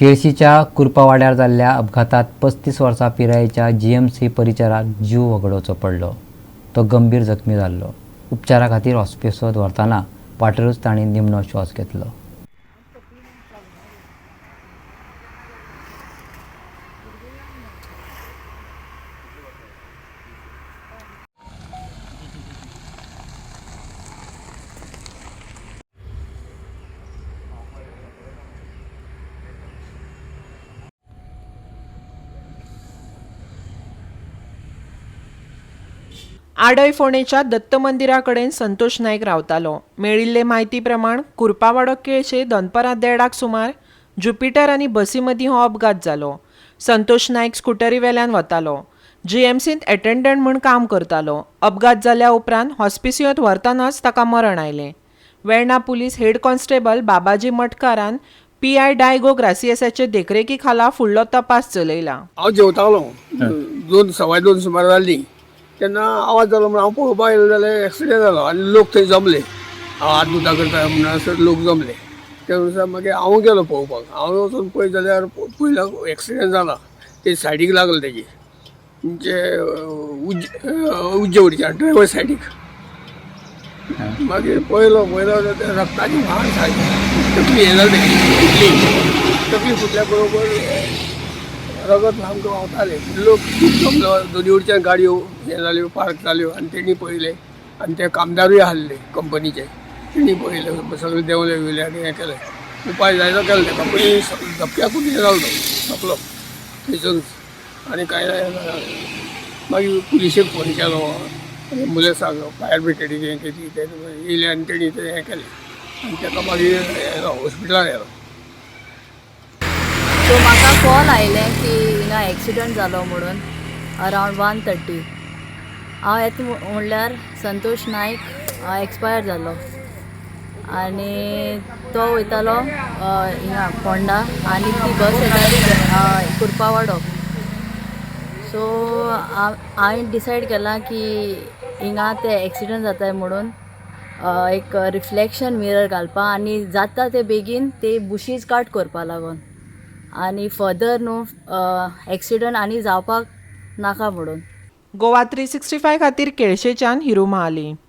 केळशीच्या कुर्पावाड्यार जाल्ल्या अपघातांत 35 वर्सां पिरायेच्या जीएमसी परिचराक जीव वगडावचो पडलो. तो गंभीर जखमी जाल्लो. उपचारा खातीर हॉस्पिटलांत व्हरतना वाटेरूच ताणें निमणो श्वास घेतलो. आडय फोंडेच्या दत्त मंदिरा कडेन संतोष नायक रावतालो. मेळिल्ले म्हायती प्रमाण कुर्पावाडो केळशे दनपरां 1:30 सुमार ज्युपिटर आनी बसी मदीं हो अपघात जालो. संतोष नायक स्कुटरी वेल्यान वतालो. जीएमसींत एटेंडंट म्हूण काम करतालो. अपघात जाल्या उपरांत हॉस्पिसियोंत व्हरतनाच ताका मरण आयलें. Verna police head constable Babaji मठकारान PI Diego ग्रासियसाचे देखरेखी खाला फुडलो तपास चलयला. हांव जेवतालो, 2 2:15 सुमार जाल्ली तेन्ना आवाज जालो म्हूण हांव पळोवपाक येयलो जाल्यार एक्सिडेंट जालो आनी लोक थंय जमले. हांव हात धुता करता म्हणसर लोक जमले. ते अनुसार मागीर हांव गेलो पळोवपाक. हांव वचून पळयत जाल्यार पयलो एक्सिडेंट जाला, ते सायडीक लागले तेजी, म्हणजे उज्जे वडच्यान ड्रायवर सायडीक. मागीर पळयलो पळयलो जाल्यार रक्ताची व्हाण सारकी, तकली हें जाली तेजी, फुटली. तकली फुटल्या बरोबर रगत सामकें व्हांवतालें. लोक खूब जमलो, दोनी वटच्यान गाडयो हें जाल्यो, पार्क जाल्यो आनी तेणी पळयलें. आनी ते कामदारूय आहले कंपनीचे, तेणी पळयलें, सगळे देंवले बिवले आनी हें केलें, उपाय जाय तो केलो तेका. पूण धपक्याकूच हें जालो तो सोंपलो थंयसरूच आनी कांय जायना. मागीर पुलिशेक फोन केलो, एम्बुलन्साक, फायर ब्रिगेडीक, हें केली, ते येयले आनी तेणी तें हें केलें आनी तेका मागीर हॉस्पिटलान व्हेलो. सो म्हाका कॉल आयलें की हिंगा एक्सिडंट जालो म्हणून अरावंड 1:30. हांव येता म्हणल्यार संतोष नायक एक्सपायर जालो आनी तो वयतालो हिंगा फोंडा आनी ती बस येताली कुर्पावाडो. सो हांवें डिसायड केलां की हिंगा ते एक्सिडंट जाताय म्हणून एक रिफ्लेक्शन मिरर घालपा आनी जाता ते बेगीन ते बुशीज काट करपा लागून आनी फर्दर न्हू एक्सिडंट आनी जावपाक नाका म्हणून. गोवा 365 खातीर केळशेच्यान हिरू महाली.